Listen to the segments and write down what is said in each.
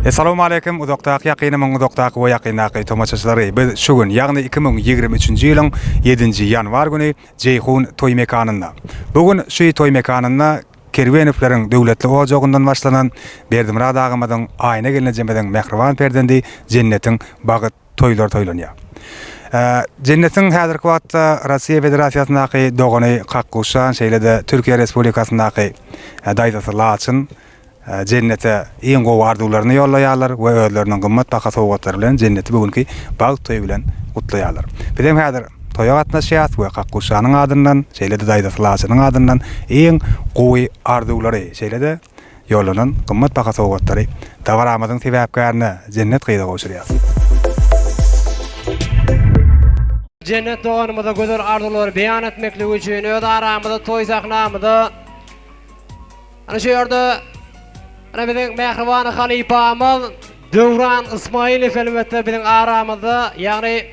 Essalawmaleýkim uzakdaky ýakynymyň uzakdaky we ýakyndaky tomaşaçylary. Biz şu gün, ýagny 2023-nji ýylyň ýedinji ýanwar güni Jeýhun toý mekanynda. Bu gün şu toý mekanynda Kerwenowlaryň döwletli ojagyndan başlanan Berdimyrat agamyzyň, Aýna gelnejemiziň mähriban perzendi Jennetiň bagyt toýlary toýlanýar. Jennetiň häzirki wagtda Russiýa Federasiýasyndaky dogany Kakguşan, şeýle-de Türkiýe Respublikasyndaky daýzasy Laçyn Jennete iň gowy arzuwlaryny ýollaýarlar we özleriniň gymmat baha sowgatlary bilen Jenneti bu günki bagt toýy bilen gutlaýarlar. Biz hem häzir toýa gatnaşýarys we Kakguşanyň adyndan, şeýle-de daýzasy Laçynyň adyndan iň gowy arzuwlary, şeýle-de ýollanan gymmat baha sowgatlary dabaramyzyň sebäpkärine Jennet gyza gowşurýarys. Jennet doganymyza gözel arzuwlary beýan etmekligi üçin öz aramyzda toý sahnamyza Ana şu ýerde ana biziň mähriban halypamyz Döwran Ysmaýylow elbetde biziň aramyzda, ýagny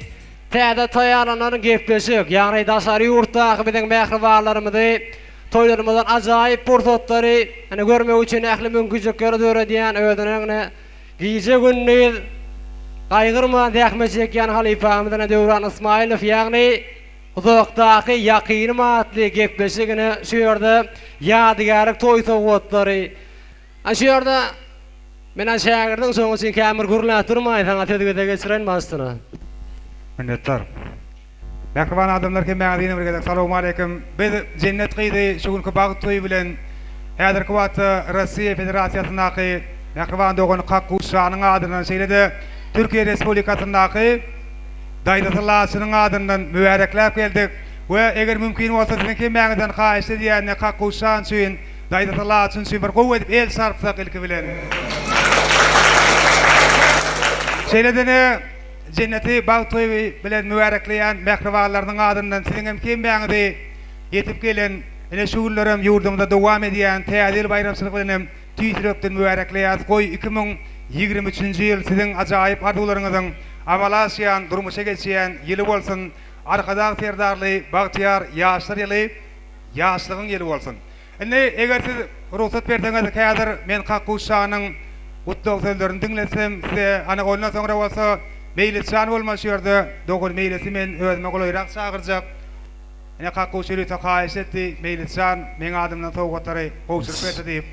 täze taýýarlanan gepleşik, ýagny daşary ýurtdaky biziň mähribanlarymyzy toýlarymyzdan ajaýyp pursatlary ine görmek üçin ähli mümkinçilikleri döredýän özüniň ine gije-gündiz gaýgyrman zähmet çekýän halypamyz ine Döwran Ysmaýylow, ýagny Uzakdaky ýakynym atly gepleşigini şu ýerde ýadygärlik toý sowgatlary. A şu ýerde men-ä şägirdiň şonuň üçin kän bir gürläp durmaýyn saňa söz gezek geçireýin başsyna. Minnetdar. Mähriban adamlar hemmäňize ýene bir gezek salowmaleýkim. Biz Jennet gyzy şu günki bagt toýy bilen häzirki wagtda Rossiýa Federasiýasyndaky mähriban dogany Kakguş şanyň adyndan şeýle-de Türkiýe Respublikasyndaky Daýzasy Laçynyň adyndan mübärekläp geldik we eger mümkin bolsa siziň hemmäňizden haýyşt edýän Kakguşjan üçin, daýzasy Laçyn üçin bir gowy edip el çarpsak ilki bilen. Şeýle-de Jenneti bagt toýy bilen mübärekleýän mähribanlarynyň adyndan siziň hem hemmäňizi ýetip gelen ine şu günlerem ýurdumyzda dowam edýän Täze ýyl baýramçylygy bilen hem Tüýs ýürekden mübärekleýäs, goý, 2023-nji ýyl siziň ajaýyp arzuwlaryňyzyň amala aşýan, durmuşa geçýän ýyly bolsun! Arkadag Serdarly bagtyýar ýaşlar ýyly ýaşlygyň ýyly bolsun! Indi, eger siz rugsat berseňiz, häzir men Kakguş şanyň gutlag sözlerini diňletsem size, ana, ondan soňra bolsa Meýlis jan bolmaly şu ýerde, dogry, Meýlisi men özüme golaýrak çagyrjak. Ine Kakguş ýörite haýyş etdi, Meýlis jan, meň adymdan sowgatlary gowşuryp berse diýip.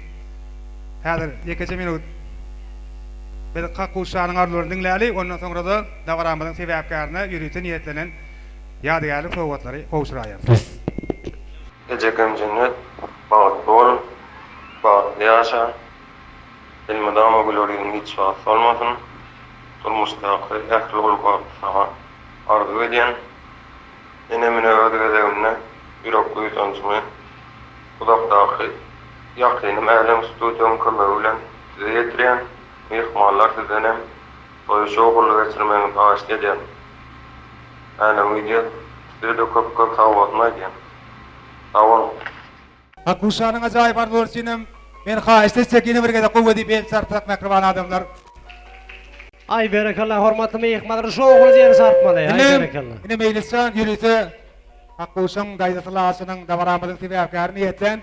Häzir ýekeje minut biz Kakguş şanyň arzuwlaryny diňläli, ondan soňra-da dabaramyzyň sebäpkärine ýörite niýetlenen ýadygärlik sowgatlary gowşuraýarys. Ejekem Jennet, bagtly bol, bagtly ýaşa, elmydama güler ýüzüň hiç wagt solmasyn, durmuşdaky ähli uly bagty saňa arzuw edýän. Enemine öz gezeginde ýürek buýsanjymy uzakdaky ýakynym Älem studiýoň kömegi bilen size ýetirýän. Myhmanlar sizdenem toýy şowhunly geçirmegiňizi haýyşt edýän. Älem wideo size-de köp köp sagbolsun aýdýan. Sag boluň. Akguşanyň ajaýyp arzuwlary üçinem men haýyşt etjek ýene bir gezek gowy diýip el çarpsak mähriban adamlar. Aý berekella hormatly myhmanlar şowhunly el çarpmaly aý berekella. Ine Meýlisjan ýörite Akguşyň daýzasy Laçynyň dabaramyzyň sebäpkäri niýetlän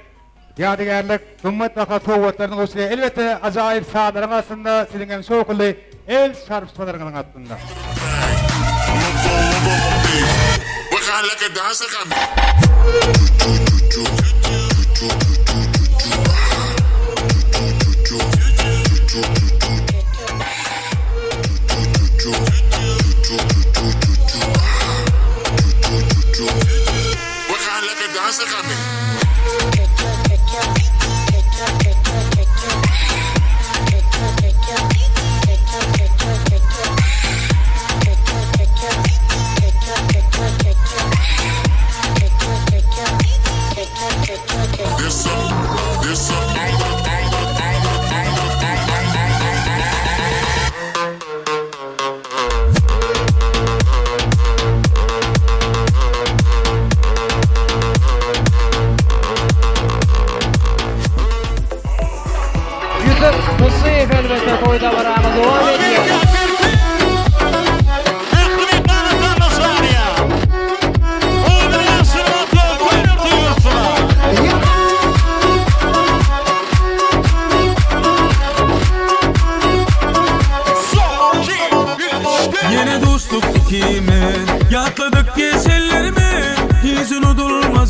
ýadygärlik gymmat baha sowgatlaryny gowşurýar. Elbetde ajaýyp sazlaryň astynda siziň hem şowhunly el çarpyşmalaryňyzyň astynda.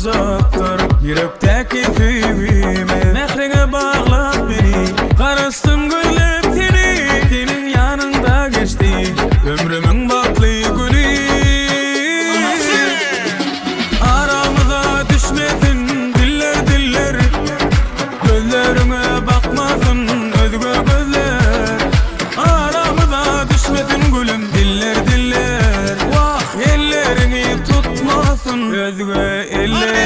boljakdyr Ýürekdäki söýgimiz Mähriňe baglap meni Garaşdym gözläp seni Seniň ýanyňda geçdi Ömrümiň bagtly güni Aramyza düşmesin diller diller Gözleriňe bakmasyn özge gözler Aramyza düşmesin gülüm diller diller Wah elleriňi tutmasyn özge eller.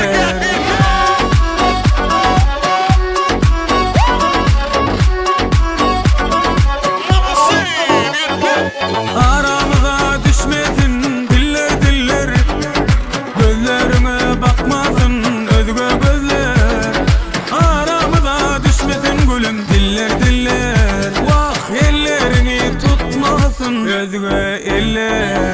Aramyza düşmesin diller diller Gözleriňe bakmasyn özge gözler Aramyza düşmesin gülüm diller diller Wah elleriňi tutmasyn özge eller.